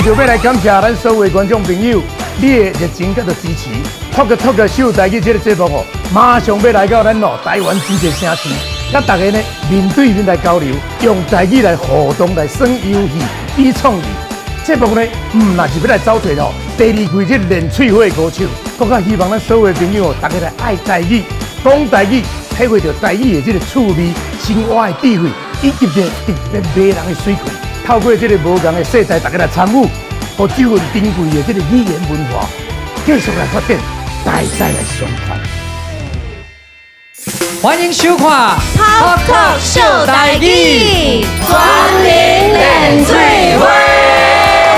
就欲來感謝咱所有觀眾朋友，你的熱情佮支持，Talk Talk 秀台語這个節目哦，馬上欲來到咱哦台灣這個城市，佮大家呢面對面來交流，用台語來互動來耍遊戲、比創意。節目呢，毋若是欲來走揣哦第二季這練喙火的歌手，閣較希望咱所有的朋友哦，大家來愛台語、講台語，體會著台語的這个趣味、生活的智慧，以及這個特別迷人的媠氣。透過這个無仝的世代，大家來參與，予這份珍貴的這个語言文化繼續來發展，代代來相傳。歡迎收看《 Talk Talk 秀台語，全民練喙火。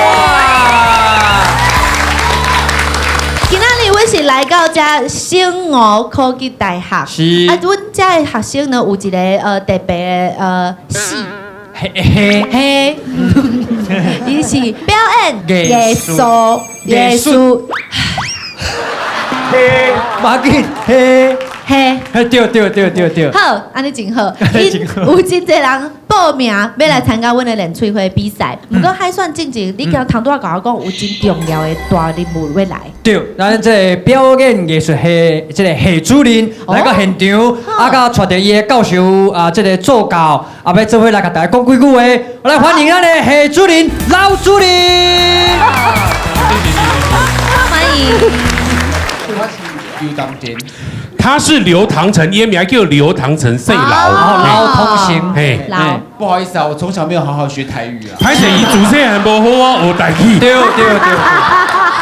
哇！今仔日阮是來到遮新吳科技大學，是啊，阮遮的學生呢有一个特別的戲，嘿嘿，嘿，伊是表演藝術藝術，嘿，馬緊嘿，嘿。嘿，對對對對對，好，按呢真好。真好有真濟人報名欲來參加阮的練喙火比賽。毋過海選進前，你剛頭拄仔共我講有真重要的大人物欲來。對，咱這个表演藝術系這个系主任來到現場，啊，佮帶著伊的教授啊，這个助教，啊，欲做伙來共大家講幾句話。來歡迎咱的系主任老主任。歡迎。我是劉當田，他是劉唐成，伊的名叫劉唐成，姓老。老通行，嘿，老不好意思啊，我從小沒有好好學台語啊。歹勢伊自細漢無好好學台語。對對對。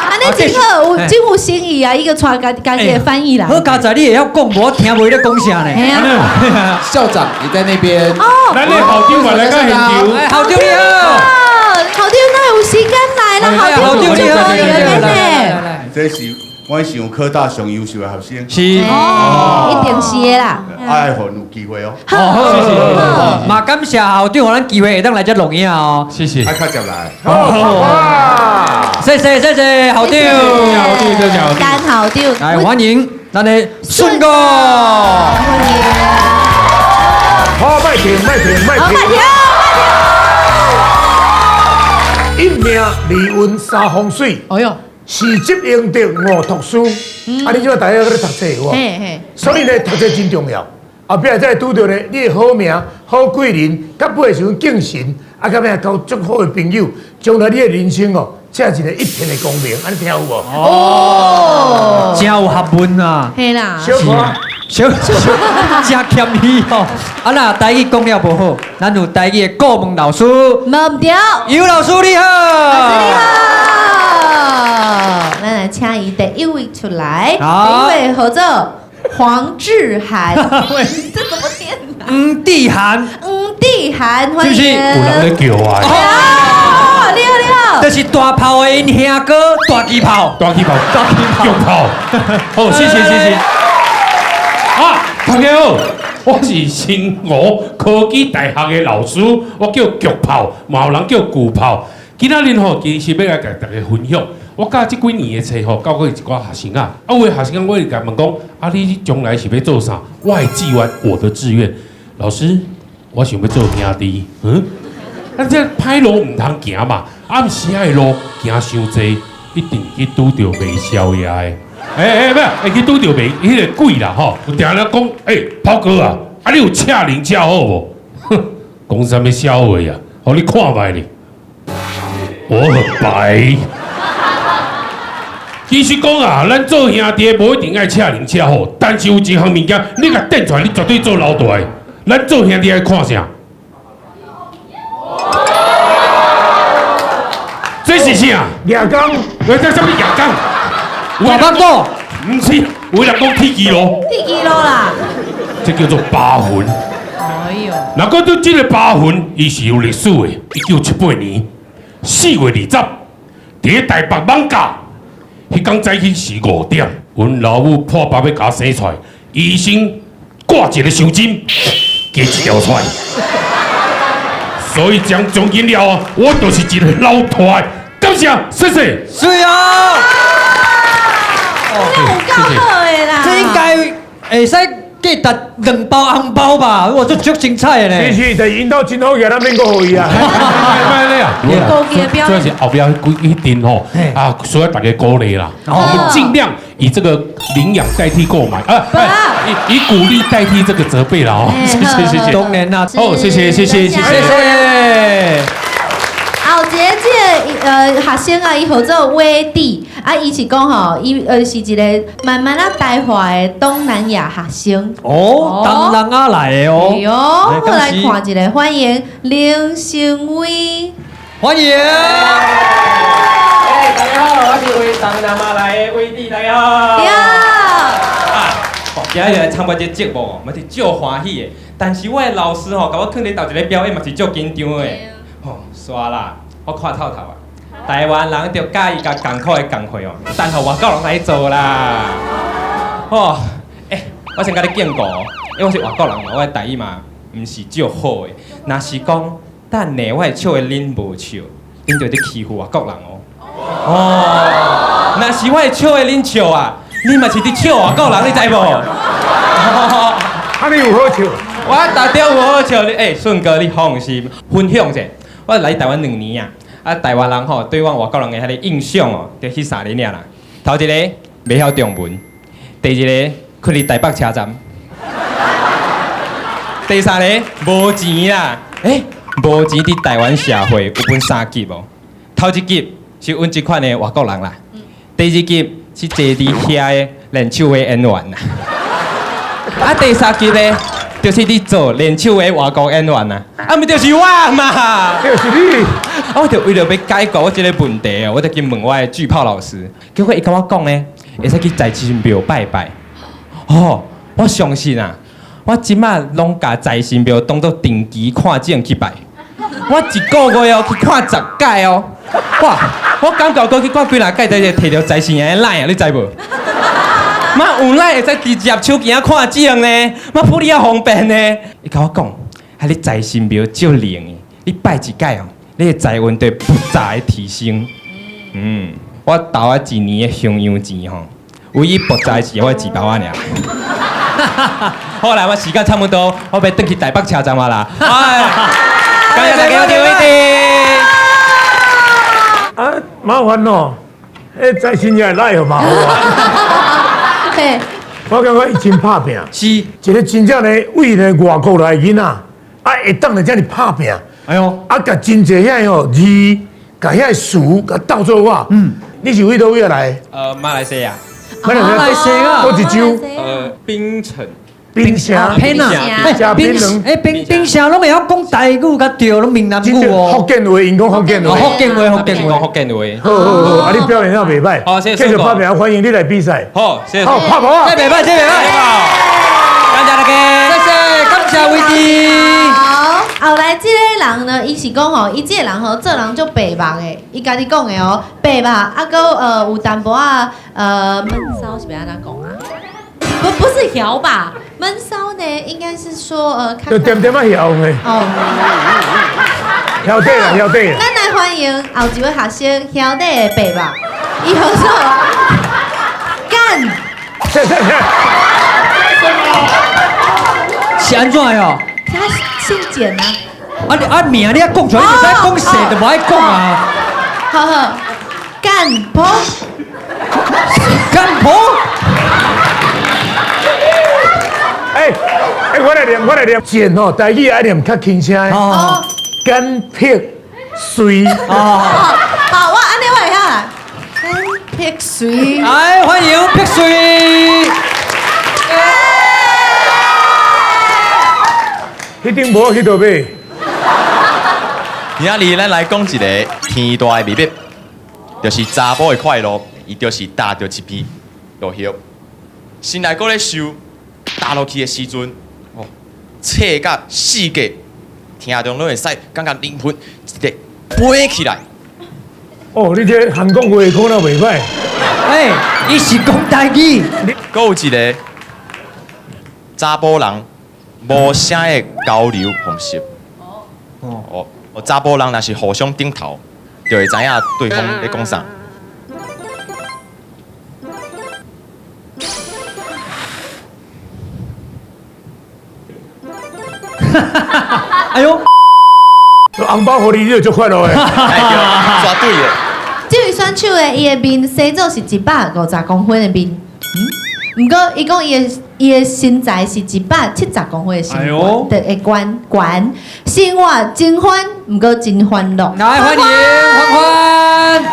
按呢真好，有真有心意啊！伊閣帶家家己的翻譯來。好佳哉，你會曉講，無我聽袂咧講啥呢？嘿啊。校長也在那邊。哦。咱的校長嘛來到現場。哎，校長你好。校長哪有時間來啦？校長就無閒呢。這是阮上科大上優秀的學生。是。哦，一定是的啦。愛予有機會哦。好，謝謝。嘛感謝校長，予咱機會會當來遮錄影哦。謝謝。愛較捷來。好。謝謝謝謝校長。校長，謝謝校長。陳校長。來歡迎咱的順哥。歡迎。好，莫停，莫停，莫停。莫停，一命二運三風水。哎喲。四積陰德五讀書，啊！你這擺大家閣咧讀冊有無？所以呢，讀冊真重要。後壁才會拄著呢，你的好命、好貴人，到尾的時陣敬神，啊，到尾交足好的朋友，將來你的人生哦，才是一個一片的光明。按呢聽有無？哦，真有學問啊！嘿啦，小可，小小真謙虛吼。啊，若台語講了無好，咱有台語的顧問老師。無毋對。尤老師你好。老師你好。咱來請伊第一位出來，第一位號做黃志涵，這怎麼念？黃志涵，黃志涵，歡迎。有人咧叫啊！哦，你好你好。這是大炮的𪜶兄哥，大旗炮，大旗炮，大旗炮，腳炮。好，謝謝謝謝。啊，大家好，我是新吳科技大學的老師，我叫腳炮，嘛有人叫舊炮。今仔日吼，其實欲來共大家分享。我教這幾年的冊吼，教過一寡學生啊。啊，有的學生我會共問講：啊，你將來是欲做啥？我的志願，我的志願，老師，我想欲做兄弟。嗯，啊，這歹路毋通行嘛。暗時仔的路行傷濟，一定去拄著賣宵夜的。欸欸，欲，會去拄著賣彼个鬼啦吼。有定咧講，欸，炮哥啊，啊你有赤靈車好無？哼，講啥物笑話啊？予你看覓咧，我很白。其實講啊，咱做兄弟無一定愛赤靈車好，但是有一項物件，你共展出來，你絕對做老大的。咱做兄弟愛看啥？這是啥？牙鋼。喂，這啥物牙鋼？大腹肚。毋是，有人講鐵枝路。鐵枝路啦。這叫做疤痕。哎喲。若講到這個疤痕，伊是有歷史的。1978年4月20，佇咧台北艋舺。彼工早起是5點，阮老母破腹欲共我生出來，醫生掛一个傷針，加一條出來。所以講從今了後，我就是一個老大。感謝，謝謝。是啊。這有夠好的啦。這應該會使價值兩包紅包吧？哇，這足精彩的呢。其實就𪜶兜真好額，咱免閣予伊啊。莫咧啊！高級的表演主要是後壁幾彼陣吼，啊，需要大家鼓勵啦。我們盡量以這個領養代替購買，啊，以鼓勵代替這個責備啦。哦，謝謝謝謝。當然啦，好，謝謝謝謝謝謝。謝。後一個這個學生啊，伊號做威弟，啊，伊是講吼，伊是一個慢慢仔台化的東南亞學生。哦，東南亞來的哦。對哦，我來看一下，歡迎林成威。歡迎。哎，大家好，我是為東南亞來的威弟，大家好。對。啊，今日來參加這個節目哦，嘛是足歡喜的。但是我的老師吼，共我囥佇頭一个表演嘛是足緊張的。吼，煞啦，我看透透啊！台灣人著佮意共艱苦的工課哦，等予外國人來做啦。吼，欸，我先共你警告哦，因為我是外國人嘛，我的台語嘛毋是足好的。若是講等下我會笑的恁無笑，恁就佇欺負外國人哦。哦，若是我會笑的恁笑啊，你嘛是佇笑外國人，你知無？啊，你有好笑？我當然有好笑，你欸，順哥你放心，分享者，我來台灣兩年啊，啊，台灣人吼對阮外國人的彼个印象哦，就彼三个爾啦。頭一個袂曉中文，第二个睏佇台北車站，第三個無錢啦。欸，無錢佇台灣社會有分三級哦。頭一級是阮這款的外國人啦，第二級是坐佇遐的練手的演員啦，啊，第三級呢，就是佇做練手的外國演員啊，啊，毋就是我嘛？就是你。啊，我就為著欲解決我這个問題哦，我就去問我的巨炮老師，結果伊共我講呢，會使去財神廟拜拜。哦，我相信啊，我這馬攏共財神廟當做定期看診去拜。我一個月哦去看十擺哦，哇！我感覺閣去看幾若擺，才會提著財神爺的 LINE 啊，你知無？嘛有 LINE 會使直接手機仔看診呢，嘛普利仔方便呢。伊共我講，啊你財神廟足靈的，你拜一擺哦，你的財運就會不斷的提升。嗯，我投啊一年的香油錢吼，唯一爆財是我的錢包仔爾。好啦，我時間差不多，我欲轉去台北車站啊啦。哎，感謝大家收聽。啊，麻煩哦，彼財神爺來嘛好啊。嘿，我感覺伊真拍拚，是一個真正咧為咧外國來的囡仔，啊會當來遮爾拍拚。哎喲，啊，共真濟遐个吼字，共遐个詞，共鬥做我。嗯，你是佗佗位來的？馬來西亞。馬來西亞。佗一州？檳城。檳城。檳啊！檳檳欸，檳檳城攏會曉講台語佮對，攏閩南語哦。福建話，𪜶講福建話。福建話，福建話，福建話。好好好，啊，你表現得袂䆀。好，謝謝。繼續拍拚，歡迎你來比賽。好，謝謝。好，拍鼓啊！這袂䆀，這袂䆀。感謝大家。謝謝，感謝威弟。好，後來這个人呢，伊是講吼，伊這个人吼做人足白目的，伊家己講的哦，白目，啊，閣有淡薄仔悶騷是欲按怎講啊？不是囂吧？悶騷呢，應該是說就點點仔囂的。哦，囂底啦，囂底啦。咱來歡迎後一位學生，囂底的白目，伊號做幹。謝謝謝。是按怎喲？他姓簡啊。啊你啊名你愛講出來，你袂使講姓就無愛講啊。好好，幹婆。幹婆。欸欸，我來念，我來念。簡吼，台語愛念較輕聲的。哦。簡癖隨。哦。好，我按呢我會曉啦。簡癖隨。來，歡迎癖隨。彼頂無去佗買。今仔日咱來講一個天大的秘密，就是查埔的快樂，伊就是踏著一片落葉，心內閣咧想，踏落去的時陣，哦，冊甲四界聽眾攏會使感覺靈魂一個飛起來。哦，你這韓國話講得袂䆀。欸，伊是講台語。閣有一個查埔人無啥的交流方式。哦。哦，查埔人若是互相頂頭，就會知影對方咧講啥。哎呦，紅包予你，你就足快樂的。哎對，絕對的。這位選手的伊的面生做是150公分的面，毋過伊講伊的身材是170公分的身哎呦高，會懸懸，生活真歡，毋過真歡樂。來歡迎歡歡。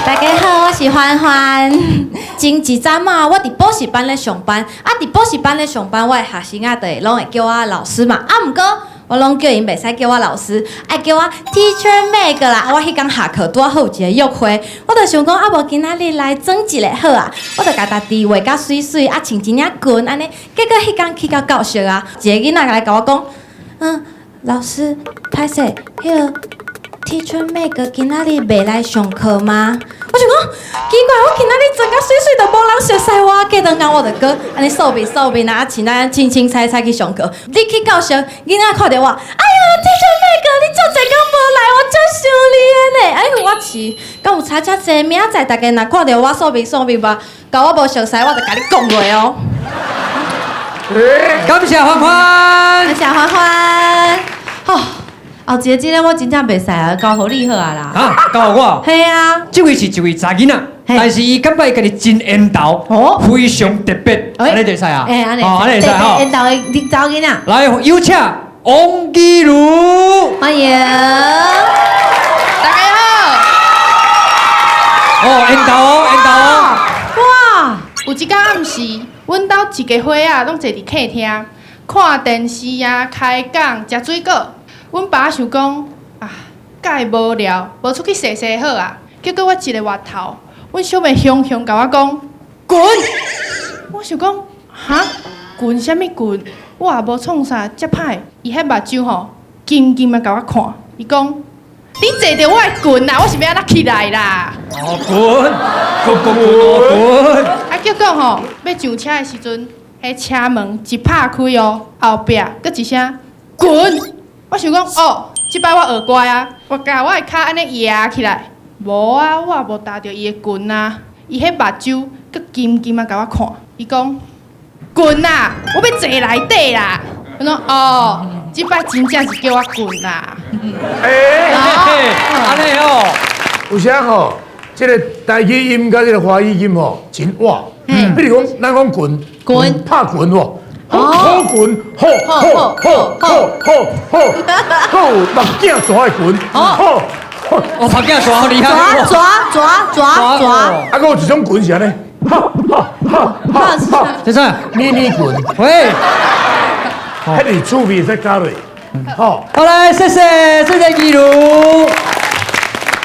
大家好，我是歡歡。前一陣嘛，我佇補習班咧上班，啊，佇補習班咧上班，我的學生仔就會攏會叫我老師嘛。啊，毋過我攏叫𪜶袂使叫我老師，愛叫我 Teacher Meg 啦。我彼工下課拄好有一個約會，我就想講啊，無今仔日來裝一下好啊，我就共家己畫甲媠媠，啊，穿一領裙按呢。結果彼工去到教室啊，一个囡仔來共我講，老師，歹勢，彼个 Teacher Meg 今仔日袂來上課嗎？我想講，奇怪，我今仔日妝甲媠媠都無人熟似我，過兩工我就閣按呢素面素面啊，穿啊清清彩彩去上課。你去教室，囡仔看著我，哎呀，Teacher Meg，你足濟工無來，我足想你的呢。哎，我是，敢有差遮濟？明仔載大家若看著我素面素面吧，共我無熟似，我就共你講話哦。感謝歡歡，感謝歡歡。好，後一個這个我真正袂使啊，交予你好啊啦。啊，交予我。嘿啊，這位是一位查囡仔，但是伊感覺伊家己真緣投，非常特別，按呢就會使啊。欸，按呢，哦，按呢會使吼。緣投的查某囡仔。來，有請王基如。歡迎。大家好。哦，緣投哦，緣投哦。哇！有一工暗時，阮兜一家伙仔攏坐佇客廳看電視啊，開講，食水果。阮爸想講啊，蓋無聊，無出去踅踅好啊。結果我一个越頭，阮小妹雄雄共我講滾。我想講哈，滾啥物滾？我也無創啥，遮歹。伊彼目睭吼，緊緊仔共我看，伊講你坐著我的裙啦，我是欲按怎起來啦？哦，滾，滾滾滾滾。啊，結果吼，欲上車的時陣，彼車門一拍開哦，後壁閣一聲滾。我想講哦，這擺我學乖啊，我共我的跤按呢壓起來，無啊，我也無踏著伊的裙啊。伊彼目睭閣緊緊仔共我看，伊講滾啊，我欲坐內底啦。我講哦，這擺真正是叫我滾啦。欸，按呢哦，有時吼，這个台語音佮這个華語音吼真倚。比如講，咱講裙，滾拍裙喎。好裙，好好好好好好好，目鏡蛇的裙，好，哦，目鏡蛇好厲害，蛇蛇蛇蛇，啊，閣有一種裙是按呢，哈哈哈哈哈，這啥？咪咪裙，喂，彼是趣味會使加落，好，好來，謝謝謝謝基如。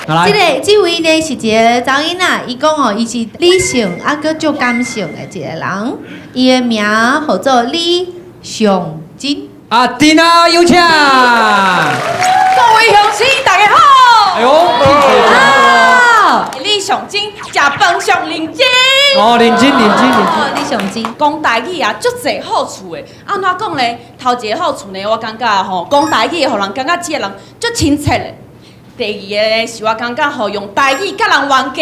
這个這位呢是一个查某囡仔，伊講哦，伊是理性啊，閣足感性的一個人，伊的名號做李尚真。阿丁啊，有請。各位鄉親，大家好。哎呦，好。李尚真，食飯上認真。哦，認真認真認真。李尚真講台語啊，足濟好處的。按怎講咧？頭一個好處呢，我感覺吼，講台語予人感覺這個人足親切的。第二個是我感覺吼，用台語佮人冤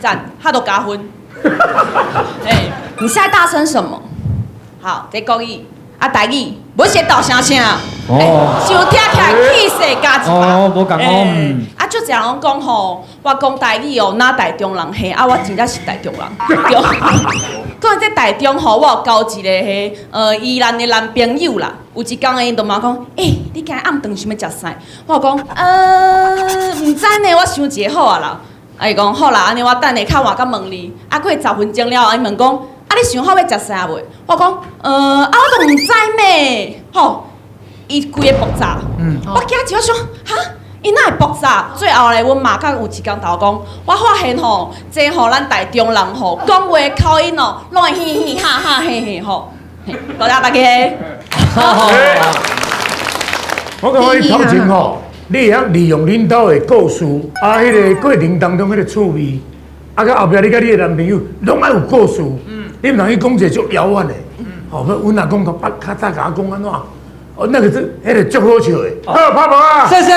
家，讚，哈都加分。欸，你現在大聲什麼？好，這國語啊，台語，無是鬥聲聲。哦，想聽起來氣勢加一百。哦，無仝哦。啊，足濟人攏講吼，我講台語哦，若台中人嘿，啊，我真正是台中人。對。講這台中吼，我有交一個彼宜蘭的男朋友啦。有一工𪜶就問我講，欸，你今日暗頓想欲食啥？我講，毋知呢，我想一下好啊啦。啊，伊講好啦，按呢我等下較晚閣問你。啊，過10分鐘了後，伊問講，啊，你想好欲食啥未？我講，啊，我都毋知咩，吼，伊規个爆炸。我驚一我想，哈，伊哪會爆炸？最後咧，阮媽閣有一工頭講，我發現吼，這吼咱台中人吼，講話口音哦，攏會嘻嘻哈哈嘿嘿吼。多謝大家。我感覺你頭前吼，你會曉利用恁兜的故事，啊，彼个過程當中彼个趣味，啊，佮後壁你佮你的男朋友攏愛有故事。你毋通去講一个足遙遠的，吼，阮若講較較早共我講按怎，哦，那個是彼个足好笑的。好，拍鼓啊！謝謝，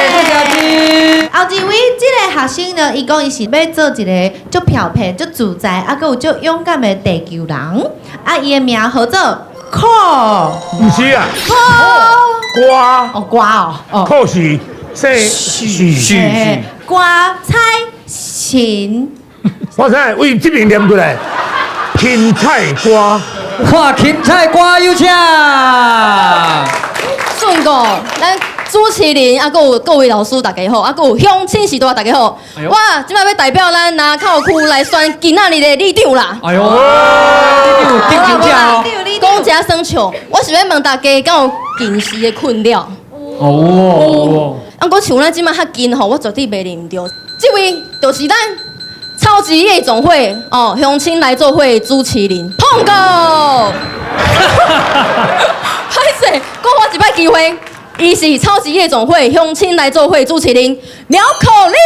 謝謝阿金。後一位這个學生呢，伊講伊是欲做一个足飄撇、足自在，啊，閣有足勇敢的地球人。啊，伊的名號做苦，毋是啊，苦歌哦，歌哦，哦，苦是姓许嘿歌彩琴，我知为这边念过来，芹菜瓜。看芹菜瓜有请。顺哥，咱主持人啊，阁有各位老师大家好，啊，阁有乡亲序大大家好。我这摆欲代表咱林口区来选今仔日的里长啦。哎呦，里长顶真正哦。讲一耍笑，我是欲问大家，敢有近视的困扰？哦。啊，阁像咱这摆较近吼，我绝对袂认毋著。这位就是咱超级夜总会哦，乡亲来做伙主持人碰哥。歹势，阁予我一摆机会，伊是超级夜总会乡亲来做伙主持人苗可丽。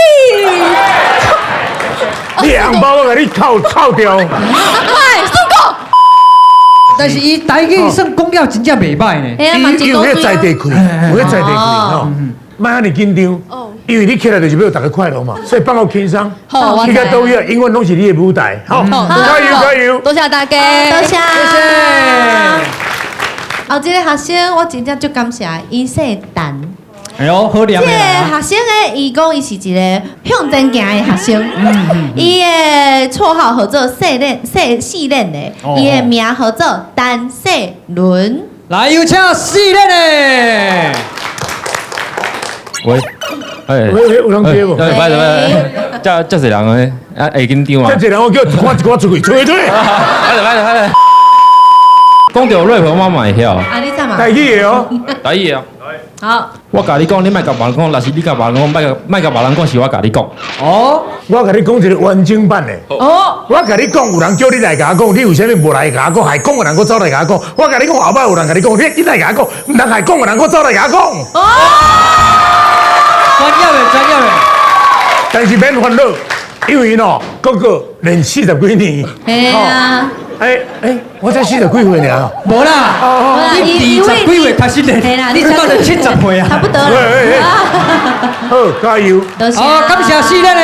你的红包我共你扣扣掉。喂，顺哥。但是伊台语算讲了真正袂䆀呢。伊有彼在地气，有彼在地气吼，莫遐尔紧张。因为你起来就是欲予大家快乐嘛，所以放予轻松。好，去到佗位永远拢是你的舞台。好，加油加油！多谢大家，多谢。谢谢。后一个学生，我真正足感谢，伊姓陈。哎呦，好念这个学生呢，伊讲伊是一个向前行的学生，伊的绰号号做细练细细练的，伊的名号做陈世伦。来，有请细练的。喂，哎，喂喂，有人接无？歹歹歹，遮遮济人咧，啊会紧张啊！遮济人我叫一寡一寡出去，出去出去！歹歹歹，讲著 rap 我嘛会晓。啊，你怎嘛？台语的哦，台语的。好，我共你讲，你莫共别人讲，若是你共别人讲，莫共别人讲，是我共你讲。哦，我共你讲一个完整版的。哦，我共你讲，有人叫你来共我讲，你为啥物无来共我讲？还讲的人阁走来共我讲。我共你讲，后摆有人共你讲，你紧来共我讲，毋通还讲的人阁走来共我讲。哦，专业的，专业的。但是免烦恼，因为喏，哥哥练40几年。嘿啊。哎哎，我才40几岁尔。无啦，你20几岁开始练，你这摆就70岁啊，差不多啦。好，加油！好，感谢四练的。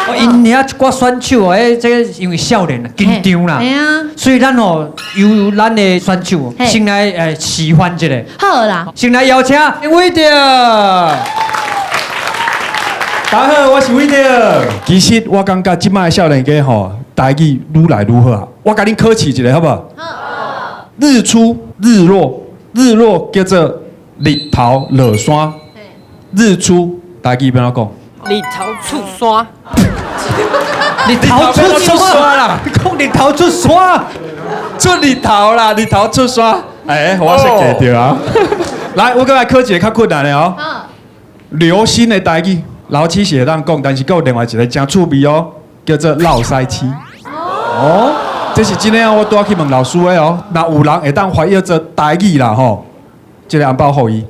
𪜶遐一寡选手哦，欸，这个因为少年紧张啦，所以咱哦由咱的选手先来示范一下。好啦，先来邀请伟德。大家好，我是伟德。其实我感觉这摆的少年家吼，台语愈来愈好啊。我共恁考试一下，好无？好。日出日落，日落叫做日头落山。日出台语欲按怎讲？日头出山。日头出山啦！你讲日头出山，出日头啦，日头出山。哎，我设计著啊。来，我阁来考一个较困难的哦。流星的台语，老鼠是会当讲，但是阁有另外一个真趣味哦，叫做落屎星。哦，这是真的啊！我拄仔去问老师的哦。若有人会当翻译做台语啦吼，这个红包予伊。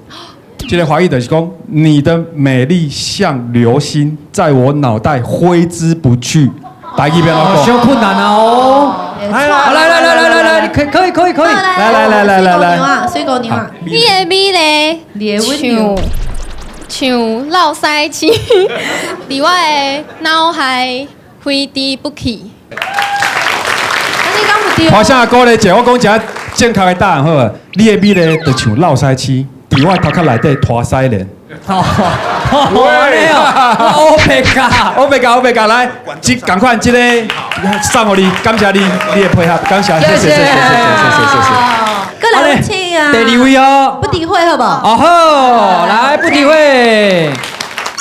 这个翻译就是讲，你的美丽像流星，在我脑袋挥之不去。台语欲按怎讲？小困难啊哦！来来来来来来来，你可以可以可以可以，来来来来来来，水姑娘啊，你的美丽，你的温柔，像落屎星，伫我的脑海挥之不去。华夏鼓励者，我讲一个正确的答案好无？你的美丽就像落屎星，伫我头壳内底拖屎链。喂，我白教，我白教，我白教，来，这仝款这个送予你，感谢你，你的配合，感谢，谢谢，谢谢，谢谢，谢谢，谢谢。阁来请啊！第二位哦，不诋毁好无？哦好，来不诋毁。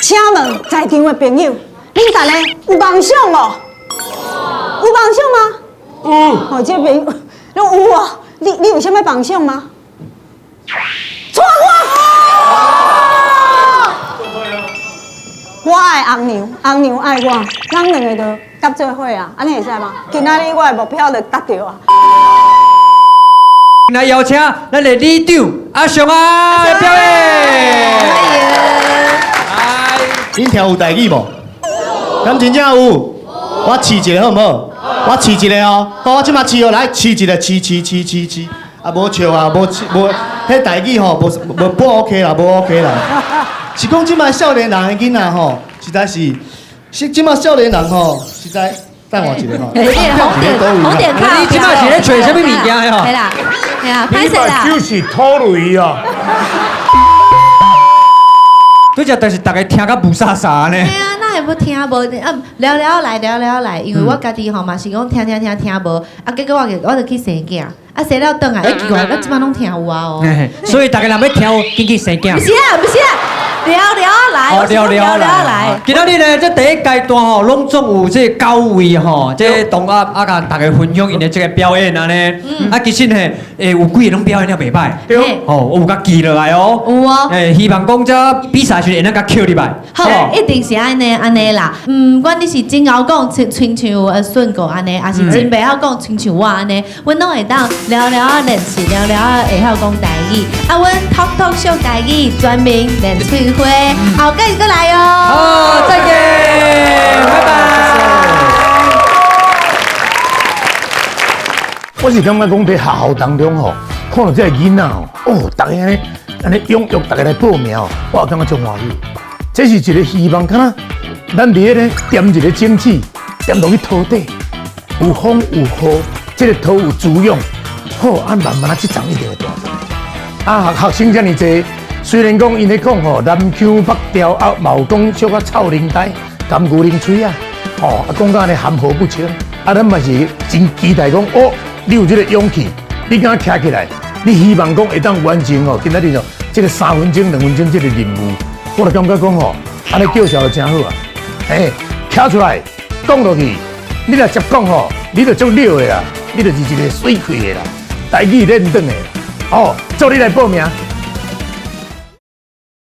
请问在场的朋友，恁大家有梦想无？有梦想吗？有。哦，这朋友，拢有啊。你有啥物梦想吗？娶我！我爱红娘，红娘爱我，咱两个就合做伙啊，按呢会使吗？今仔日我的目标就达到啊！来邀请咱的里长阿雄啊来表演。恁听有台语无？敢真正有？我试一下好毋好？我试一下哦，好，我这马试哦，来试一下，试试试试试。啊，无笑啊，无无，彼台语吼，无无不 OK 啦，无 OK 啦。是讲这马少年人的囡仔吼，实在是，是这马少年人吼，实在等我一下吼。欸你的红点红点卡，你这摆是咧揣啥物物件吼？嘿啦，嘿啦，你歹势啦目。睭是土雷哦。拄才就是逐家聽甲霧煞煞呢。嘿啊，哪會無聽無？啊，聊聊來聊聊來，因為我家己吼嘛是講聽聽聽聽無，啊，結果我就去生囝，啊生了轉來，欸奇怪，我這擺攏聽有啊哦。所以逐家若欲聽有，緊去生囝。毋是啊，毋是啊，聊聊來，我是講聊聊來。今仔日呢，這第一階段吼，攏總有這九位吼，這同學啊，共大家分享𪜶的這個表演按呢。啊，其實呢，有幾个攏表演了袂歹，對吼，有共記落來哦。有哦。希望講這比賽時會當共抾入來。好，一定是按呢按呢啦。毋管你是真𠢕講，親像順哥按呢，抑是真袂曉講，親像我按呢，阮攏會當聊聊啊練習，聊聊啊會曉講台語。啊，阮 talk talk 秀台語，全民練喙花，後繼續閣來哦。好，再見，拜拜。我是感覺講佇學校當中吼，看到這个囡仔吼，哦，逐家按呢按呢踴躍，逐家來報名哦，我感覺足歡喜。這是一個希望，敢若咱佇咧咧點一個種子，點落去土底，有風有雨，這個土有滋養，好，啊慢慢啊，這層一定會大出來。啊，學生遮爾濟，雖然講𪜶咧講吼南腔北調，啊嘛有講小可臭奶呆、甘牛奶喙仔，吼啊講甲按呢含糊不清，啊咱嘛是真期待講哦，你有這個勇氣，你敢徛起來，你希望講會當完成吼，今仔日吼這個3分鐘、2分鐘這個任務，我就感覺講吼，按呢叫囂就真好啊，欸，徛出來講落去，你若接講吼，你就足了的啦，你就是一個媠氣的啦，台語練轉的啦，哦，祝你來報名。